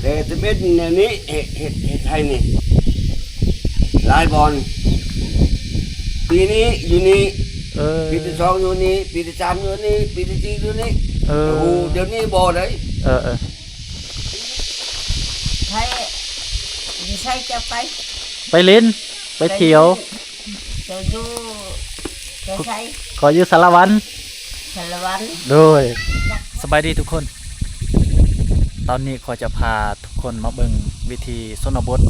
ເອີ ເອັດເອັດແນວນີ້ ເຮັດ ເຮັດ ເຮັດໄຮ່ນີ້ ຫຼາຍບ່ອນ ປີນີ້ຢູ່ນີ້ ເອີ ປີທີສອງຢູ່ນີ້ ປີທີສາມຢູ່ນີ້ ປີທີສີ່ຢູ່ນີ້ ເອີ ໂອ້ ດຽວນີ້ບໍ່ໄດ້ ເອີ ເອີ ໃຜ ຢູ່ໃສຈະໄປ ໄປຫຼິ້ນ ໄປທ່ຽວ ເຈົ້າຢູ່ ເຈົ້າໃສ ຂ້ອຍຢູ່ສາລະວັນ ສາລະວັນ ໂດຍ ສະບາຍດີທຸກຄົນ ຕອນນີ້ຂ້ອຍຈະພາທຸກຄົນມາເບິ່ງວິຖີຊົນນະບົດ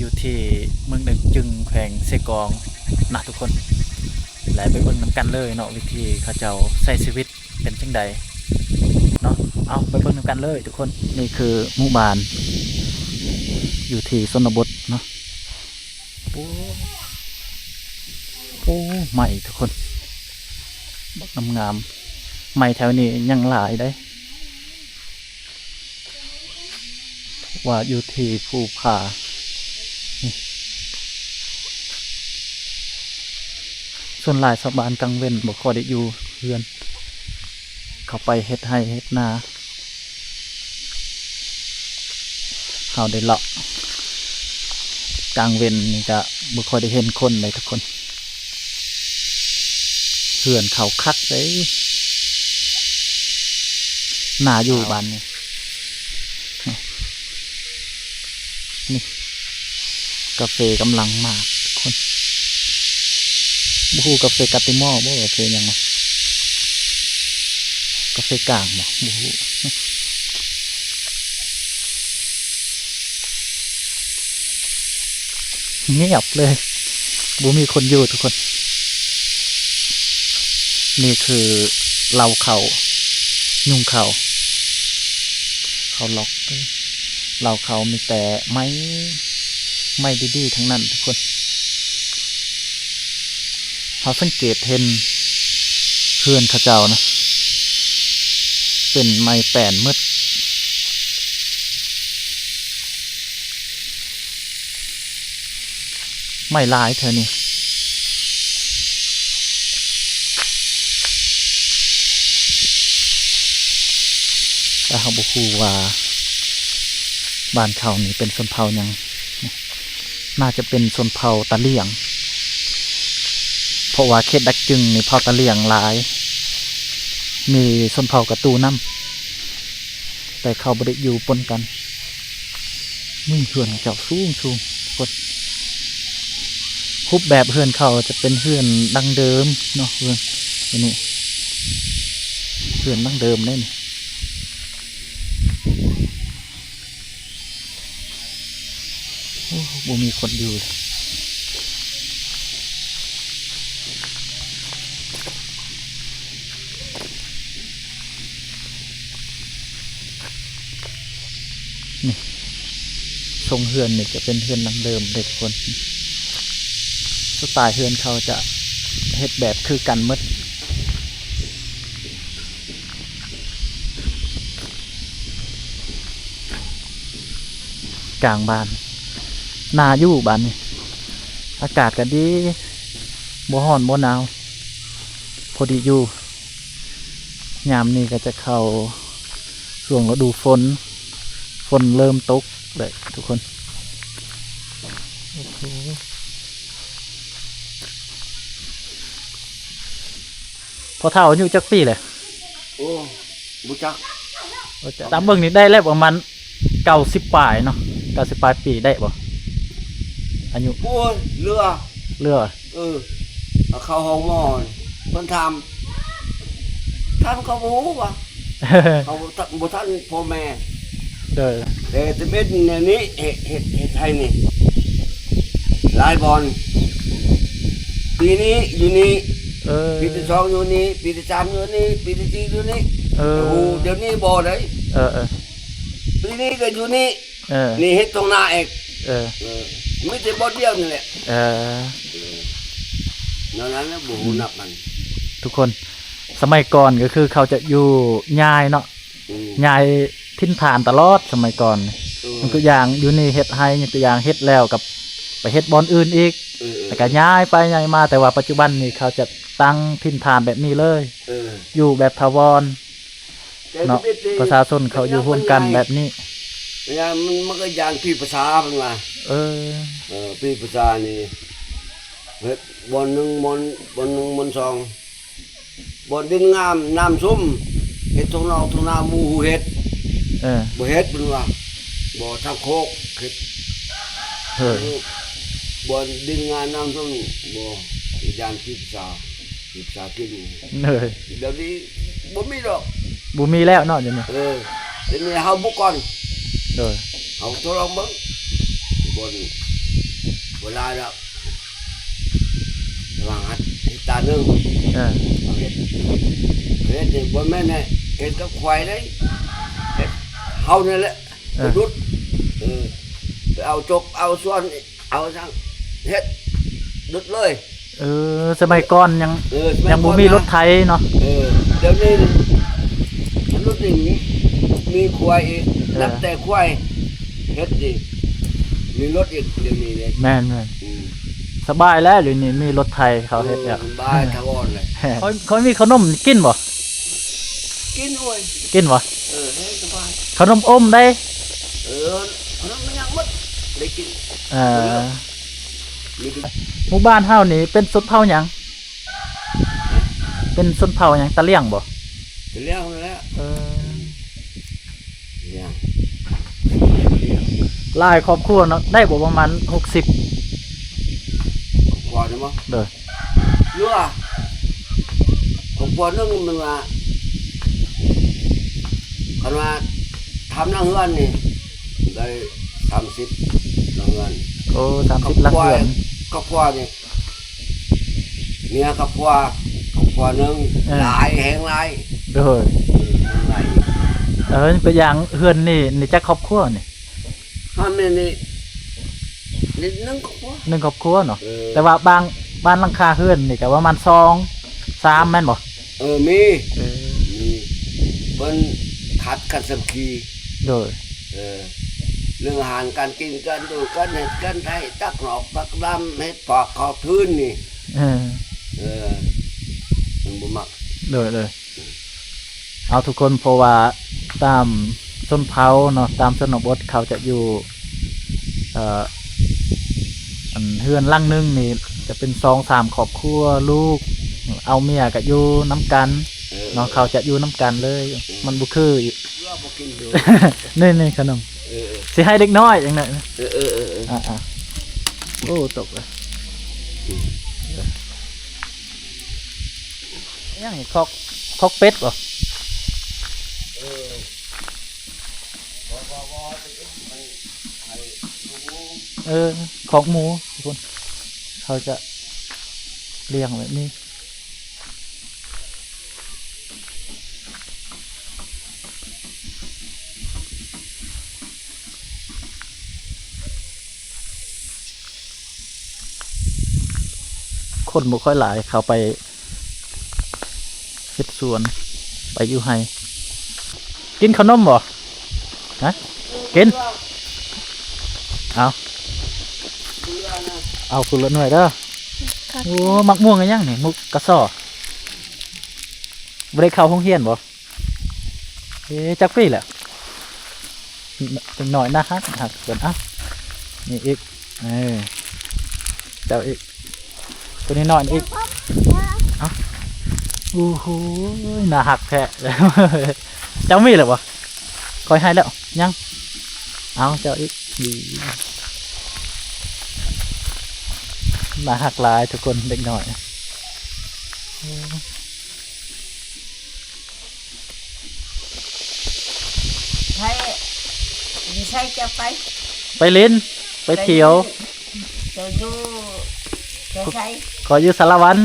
ຢູ່ທີ່ເມືອງດາກຈຶງ ແຂວງເຊກອງນະທຸກຄົນ ແລະ ໄປເບິ່ງນຳກັນເລີຍເນາະ ວິຖີເຂົາເຈົ້າໃຊ້ຊີວິດເປັນຈັ່ງໃດເນາະ ເອົາ ໄປເບິ່ງນຳກັນເລີຍທຸກຄົນ ນີ້ຄືໝູ່ບ້ານ ຢູ່ທີ່ຊົນນະບົດເນາະ ໂອ້ ໂອ້ ໄມ້ທຸກຄົນ ບັກງາມໆ ໄມ້ແຖວນີ້ຍັງຫຼາຍເດ້ ວ່າຢູ່ທີ່ພູຜາ ນີ້ ສ່ວນຫຼາຍຊາວບ້ານກາງເວັນບໍ່ຄ່ອຍໄດ້ຢູ່ເຮືອນ ເຂົາໄປເຮັດໄຮ່ເຮັດນາ ເຮົາໄດ້ເລາະ ກາງເວັນນີ້ກະບໍ່ຄ່ອຍໄດ້ເຫັນຄົນໃດທຸກຄົນ ເຮືອນເຂົາຄັກເດ້ ໜ້າຢູ່ບ້ານນີ້ ນີ້ ກາເຟກຳລັງມາທຸກຄົນ ບໍ່ຮູ້ກາເຟກາຕິມໍບໍ່ ກາເຟຫຍັງວະ ກາເຟກາງບໍ່ ບໍ່ຮູ້ ງຽບເລີຍ ບໍ່ມີຄົນຢູ່ທຸກຄົນ ນີ້ຄືເລົ້າເຂົ້າ ຍຸງເຂົ້າ ເຂົ້າລັອກ ເລົ້າເຂົ້າມີແຕ່ໄມ້ ໄມ້ດີໆທັງນັ້ນທຸກຄົນ ເຮົາສັງເກດເຫັນເຮືອນເຂົາເຈົ້ານະ ເປັນໄມ້ແປ້ນໝົດ ໄມ້ຫຼາຍແຖວນີ້ ແຕ່ເຮົາບໍ່ຮູ້ວ່າບ້ານເຂົານີ້ເປັນຊົນເຜົ່າຫຍັງ. ໜ້າຈະເປັນຊົນເຜົ່າຕາຫຼຽງ ເພາະວ່າເຂດດາກຈຶງນີ້ເຜົ່າຕາຫຼຽງຫຼາຍ ມີຊົນເຜົ່າກະຕູນຳ ແຕ່ເຂົາບໍ່ໄດ້ຢູ່ປົນກັນ. ນີ້ເຮືອນເຂົາເຈົ້າສູງໆ ຮູບແບບເຮືອນເຂົາຈະເປັນເຮືອນດັ້ງເດີມເນາະ ເຮືອນນີ້ ເຮືອນດັ້ງເດີມເດ້ນີ້. ໂອ້ ບໍ່ມີຄົນຢູ່ເລີຍ. ນີ້ ຊົງເຮືອນນີ້ຈະເປັນເຮືອນດັ້ງເດີມເດ້ທຸກຄົນ. ສະໄຕເຮືອນເຂົາຈະເຮັດແບບຄືກັນໝົດ. ກາງບ້ານ ໜ້າຢູ່ບ້ານນີ້ ອາກາດກະດີ ບໍ່ຮ້ອນບໍ່ໜາວ ພໍດີຢູ່. ຍາມນີ້ກະຈະເຂົ້າຊ່ວງລະດູຝົນ ຝົນເລີ່ມຕົກແລ້ວທຸກຄົນ. ໂອ້ໂຫ ພໍ່ເຖົ້າອາຍຸຈັກປີແຫຼະ? ໂອ້ ບໍ່ຈັກ ບໍ່ຈັກ ຕາມເບິ່ງນີ້ໄດ້ແລ້ວປະມານເກົ້າສິບປາຍເນາະ ເກົ້າສິບປາຍປີໄດ້ບໍ່ ອາຍຸ? ໂອ້ຍ ເຫຼືອ ເຫຼືອ ເອີ ເຂົ້າຫ້ອງໝໍ ເພິ່ນຖາມ ທ່ານກໍບໍ່ຮູ້ວ່າ ເຂົາບໍ່ທັນ ບໍ່ທັນພໍ່ແມ່ ໂດຍ ແຕ່ຈະເປັນແນວນີ້ ເຮັດ ເຮັດ ເຮັດໄຮ່ນີ້ ຫຼາຍບ່ອນ ປີນີ້ຢູ່ນີ້ ເອີ ປີທີສອງຢູ່ນີ້ ປີທີສາມຢູ່ນີ້ ປີທີສີ່ຢູ່ນີ້ ເອີ ໂອ້ ດຽວນີ້ບໍ່ໄດ້ ເອີ ເອີ ປີນີ້ກໍຢູ່ນີ້ ເອີ ນີ້ເຮັດທົ່ງນາອີກ ເອີ ເອີ ມີແຕ່ບ່ອນດຽວນີ້ແຫຼະ ເອີ ເອີ ແນວນັ້ນແຫຼະ ບໍ່ຮູ້ນັບມັນ ທຸກຄົນ ສະໄໝກ່ອນກໍຄືເຂົາຈະຢູ່ຍ້າຍເນາະ ອືມ ຍ້າຍຖິ່ນຖານຕະຫຼອດສະໄໝກ່ອນ ເອີ ຍົກຕົວຢ່າງຢູ່ນີ້ເຮັດໄຮ່ ຍົກຕົວຢ່າງເຮັດແລ້ວກໍໄປເຮັດບ່ອນອື່ນອີກ ເອີ ເອີ ແລ້ວກໍຍ້າຍໄປຍ້າຍມາ ແຕ່ວ່າປັດຈຸບັນນີ້ເຂົາຈະຕັ້ງຖິ່ນຖານແບບນີ້ເລີຍ ເອີ ຢູ່ແບບຖາວອນເນາະ ປະຊາຊົນເຂົາຢູ່ຮ່ວມກັນແບບນີ້ ຍານມັນ ມັນກໍຢ້ານຜີປີສາເພິ່ນວ່າ. ເອີ ເອີ ຜີປີສານີ້ ເຮັດບ່ອນໜຶ່ງບ່ອນ ບ່ອນໜຶ່ງບ່ອນສອງ ບ່ອນດິນງາມນ້ຳຊຸ່ມ ເຮັດທົ່ງນອກທົ່ງນາໝູ່ເຮັດ. ເອີ ບໍ່ເຮັດເພິ່ນວ່າ ບໍ່ທາງໂຄກເຮັດ. ເອີ ບ່ອນດິນງາມນ້ຳຊຸ່ມ ບໍ່ ຢ້ານຜີປີສາ ຜຶກສາກິນ. ເອີ ດຽວນີ້ບໍ່ມີດອກ ບໍ່ມີແລ້ວເນາະດຽວນີ້. ເອີ ດຽວນີ້ເຮົາບຸກກ່ອນ. ໂດຍ ເຮົາທົດລອງເບິ່ງ ບໍ່ ບໍ່ຫຼາຍດອກ ລະຫວ່າງເຮັດຕາໜຶ່ງ. ເອີ ເຮົາເຮັດ ເຮັດນີ້ບໍ່ແມ່ນໃຫ້ເຮັດກັບຄວາຍເດ້ ເຮັດເຮົານີ້ແຫຼະ ເອີ ໄປດຸດ ເອີ ໄປເອົາຈົກເອົາສ່ວນ ເອົາຊ່າງເຮັດດຸດເລີຍ. ເອີ ສະໄໝກ່ອນຍັງ ເອີ ສະໄໝ ຍັງບໍ່ມີ ກ່ອນນະ ລົດໄຖເນາະ. ເອີ ດຽວນີ້ລົດນີ້ມີ ມີຄວາຍອີກ. ເອີ ນັບແຕ່ຄວາຍເຮັດນີ້ ມີລົດອີກດຽວນີ້ເດ້. ແມ່ນໆ ອືມ ສະບາຍແລ້ວດຽວນີ້ມີລົດໄຖເຂົາເຮັດແລ້ວ. ເອີ ສະບາຍຖາວອນເລີຍ. ເຂົາ ເຂົາມີຂະໜົມກິນບໍ່? ກິນໂອ້ຍ ກິນບໍ່? ເອີ ສະບາຍ ຂະໜົມອົມໄດ້. ເອີ ຂະໜົມມັນຍັງໝົດ ໄດ້ກິນ. ເອີ ມີແຕ່ ໝູ່ບ້ານເຮົານີ້ເປັນຊົນເຜົ່າຫຍັງ? ເປັນຊົນເຜົ່າຫຍັງ? ຕາຫຼຽງບໍ່? ຕາຫຼຽງນັ້ນແຫຼະ. ເອີ ຕາຫຼຽງ ຫຼາຍຄອບຄົວເນາະ ໄດ້ບໍ່ປະມານຫົກສິບຄອບຄົວນີ້ບໍ່? ໂດຍ ຫຼືວ່າຄອບຄົວໜຶ່ງມັນວ່າ ຄັນວ່າທຳຫຼັງເຮືອນນີ້ໄດ້ສາມສິບຫຼັງເຮືອນ. ໂອ້ ສາມສິບຫຼັງເຮືອນ. ຄອບຄົວນີ້ ເມຍກັບຜົວ ຄອບຄົວໜຶ່ງ. ເອີ ຫຼາຍ ແຮງຫຼາຍ. ໂດຍ ເອີ ແຮງຫຼາຍ. ເອີ ເປັນຫຍັງເຮືອນນີ້ ນີ້ຈັກຄອບຄົວນີ້? ເຮືອນນີ້ ນີ້ໜຶ່ງຄອບຄົວ ໜຶ່ງຄອບຄົວເນາະ. ເອີ ແຕ່ວ່າບາງ ບ້ານຫຼັງຄາເຮືອນນີ້ກໍປະມານສອງ ສາມ ແມ່ນບໍ່? ເອີ ມີ ເອີ ມີ ເພິ່ນຂັດກັນສາມັກຄີ. ໂດຍ ເອີ ເລື່ອງອາຫານການກິນ ການດູການເຮັດການໄຖ ຕັກນອກຕັກດຳ ເຮັດພອກເຂົ້າພື້ນນີ້. ເອີ ເອີ ມັນບໍ່ມັກ. ໂດຍ ໂດຍ ເອົາທຸກຄົນ ເພາະວ່າຕາມຊົນເຜົ່າເນາະ ຕາມຊົນນະບົດເຂົາຈະຢູ່ ເອີ ອັນເຮືອນຫຼັງໜຶ່ງນີ້ຈະເປັນສອງສາມຄອບຄົວ ລູກເອົາເມຍກໍຢູ່ນຳກັນ. ເອີ ເນາະ ເຂົາຈະຢູ່ນຳກັນເລີຍ. ເອີ ມັນບໍ່ຄື ເອີ ບໍ່ກິນຢູ່ ນີ້ ນີ້ຂະໜົມ. ເອີ ເອີ ຊິໃຫ້ເດັກນ້ອຍຈັ່ງໃດ. ເອີ ເອີ ເອີ ເອີ ອ່າໆ ໂອ້ ຕົກເລີຍ. ອືມ ຫຍັງນີ້ ຄອກ ຄອກເປັດບໍ່? ເອີ ບໍ່ ບໍ່ ບໍ່ ມັນໃຫ້ລູກໝູ. ເອີ ຄອກໝູ ທຸກຄົນ ເຂົາຈະລ້ຽງແບບນີ້. ຄົນບໍ່ຄ່ອຍຫຼາຍ ເຂົາໄປເຮັດສວນ ໄປຢູ່ໄຮ່. ກິນເຂົ້າໜົມບໍ່? ຮະ? ກິນ. ເອົາ ເອົາຄົນລະໜ່ວຍເດີ. ໂອ້ ໝາກມ່ວງອີຫຍັງນີ້? ໝາກກະສໍ່. ບໍ່ໄດ້ເຂົ້າໂຮງຮຽນບໍ່? ເອີ ຈັກປີແລ້ວ? ເດັກນ້ອຍໜ້າຮັກ ຮັກເພິ່ນ. ເອົ້າ ນີ້ອີກ ເອີ ເຈົ້າອີກ ຕົວນ້ອຍໆນີ້ອີກ. ເອົ້າ ໂອ້ໂຫ ໜ້າຮັກແທ້. ເຈົ້າມີແລ້ວບໍ່? ຂ້ອຍໃຫ້ແລ້ວ ຍັງ. ເອົາ ເຈົ້າອີກ. ໜ້າຮັກຫຼາຍທຸກຄົນ ເດັກນ້ອຍ. ໃຜ ຢູ່ໃສເຈົ້າໄປ? ໄປຫຼິ້ນ ໄປທ່ຽວ. ເຈົ້າຢູ່ ເຈົ້າໃສ? ຂ້ອຍຢູ່ສາລະວັນ.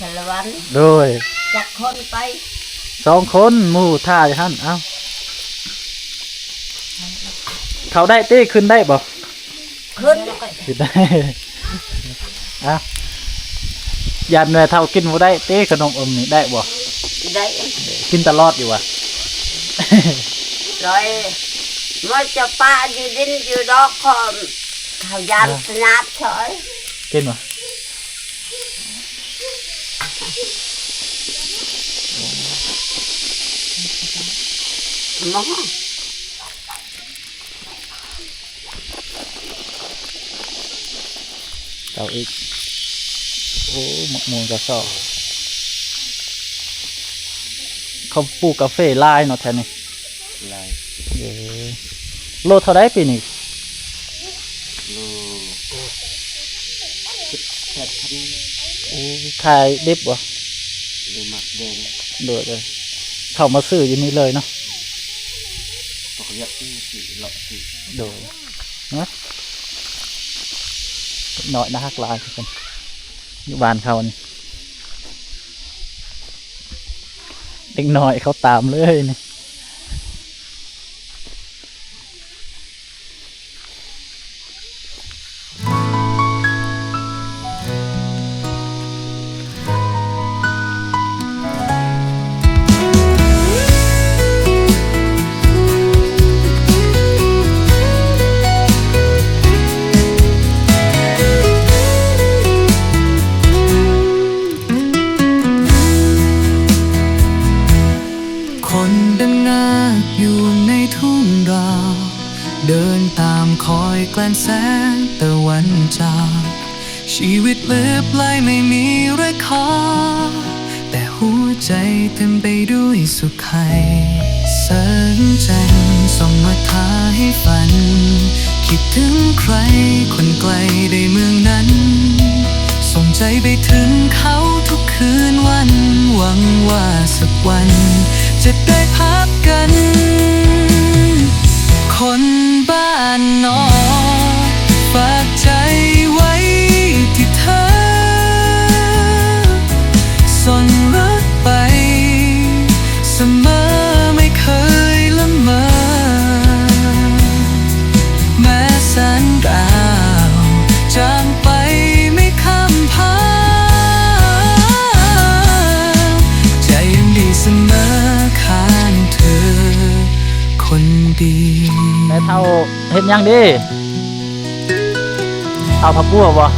ສາລະວັນ. ໂດຍ. ຈັກຄົນໄປ? ສອງຄົນ ໝູ່ຖ້າຢູ່ຫັ້ນ. ເອົ້າ ເຂົ້າໄດ້ຕິ? ຂຶ້ນໄດ້ບໍ່? ຂຶ້ນ ຂຶ້ນໄດ້. ອ່ະ ຢ້ານແມ່ເຖົ້າກິນບໍ່ໄດ້ຕິ ຂະໜົມອົມນີ້ ໄດ້ບໍ່? ໄດ້. ກິນຕະຫຼອດຢູ່ຫວາ? ໂດຍ. ມາຈະປະຢູ່ດິນຢູ່ດອກຄອມ ເຂົາຢ້ານ ອ່ະ ສະໜາບຊອຍ. ກິນບໍ່? ໝໍ. ເອົາອີກ. ໂອ້ ໝາກມ່ວງກະຊອກ. ເຂົາປູກກາເຟຫຼາຍເນາະແຖວນີ້. ຫຼາຍ. ເອີ ໂລເທົ່າໃດປີນີ້? ໂລ ສິບແປດພັນ. ໂອ້ ຂາຍດິບບໍ່? ເອີ ໝາກແດງ. ໂດຍ ໂດຍ. ເຂົ້າມາຊື້ຢູ່ນີ້ເລີຍເນາະ. ເຂົາກໍຢາກຊື້ ຊື້ເລາະຊື້. ໂດຍ. ເນາະ ນ້ອຍໜ້າຮັກຫຼາຍ ຢູ່ບ້ານເຂົານີ້ ເດັກນ້ອຍເຂົາຕາມເລີຍນີ້. ຄົນດຳນາກຢູ່ໃນທົ່ງດອກ ເດີນຕາມຄອຍແກລ້ງແສງຕາເວັນຈອກ. ຊີວິດເລີບໄຫຼໄມ່ມີແລະຂໍ ແຕ່ຫົວໃຈເຕັມໄປດ້ວຍສຸກໄຄ. ແສງຈັນສ່ອງມາທາໃຫ້ຝັນ ຄິດເຖິງໃຄຄົນໃກ້ໃນເມືອງນັ້ນ. ສົ່ງໃຈໄປເຖິງເຂົາທຸກຄືນວັນ ຫວັງວ່າສັກວັນຈະໄດ້ພົບກັນ. ຄົນບ້ານນອກ ຝາກໃຈໄວ້ທີ່ເທີ ສ່ອນລົດໄປສະເໝີ ໄມ່ເຄີຍລະເມີ ແມ້ແສນດາວຈາງໄປໄມ່ຄຳພາ ໃຈຍັງດີສະເໝີຂ້າງເທີຄົນດີ. ແມ່ເຖົ້າເຮັດຫຍັງເດ? ເອົາຜັກບົວບໍ່?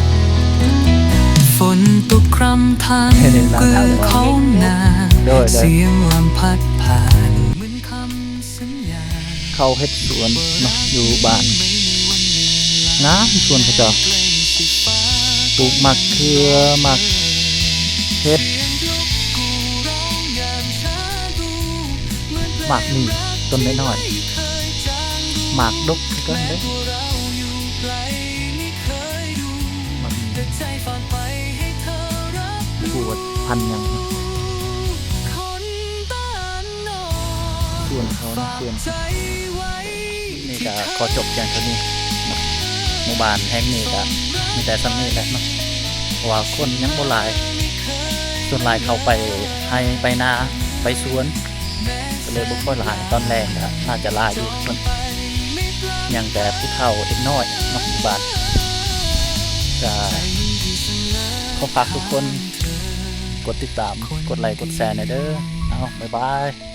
ຝົນຕົກຄຣຳທາງເບື້ອງຂອງນາ ໂດຍ ໂດຍ ສຽງລຳພັດຜ່ານເໝືອນຄຳສັນຍາ. ເຂົາເຮັດສວນເນາະ ຢູ່ບ້ານ ງາມສວນເຂົາເຈົ້າ ປູກໝາກເຂືອ ໝາກເຫັດ ໝາກມີ້ ຕົ້ນນ້ອຍໆ ໝາກດົກຄືກັນເດ້ ໝາກມີ້ ບໍ່ຮູ້ວ່າພັນຫຍັງ. ສວນເຂົານະ ສວນ ນີ້ກະຂໍຈົບພຽງເທົ່ານີ້ເນາະ ໝູ່ບ້ານແຫ່ງນີ້ກະມີແຕ່ສ່ຳນີ້ແຫຼະເນາະ ເພາະວ່າຄົນຍັງບໍ່ຫຼາຍ ສ່ວນຫຼາຍເຂົາໄປໄຮ່ໄປນາໄປສວນ ກະເລີຍບໍ່ຄ່ອຍຫຼາຍ ຕອນແລງກະໜ້າຈະຫຼາຍຢູ່ ເພິ່ນຍັງແຕ່ຜູ້ເຖົ້າເດັກນ້ອຍເນາະ ຢູ່ບ້ານ ກະຂໍຝາກທຸກຄົນກົດຕິດຕາມ ກົດໄລ ກົດແຊແດ່ເດີ ເອົາ ບາຍບາຍ.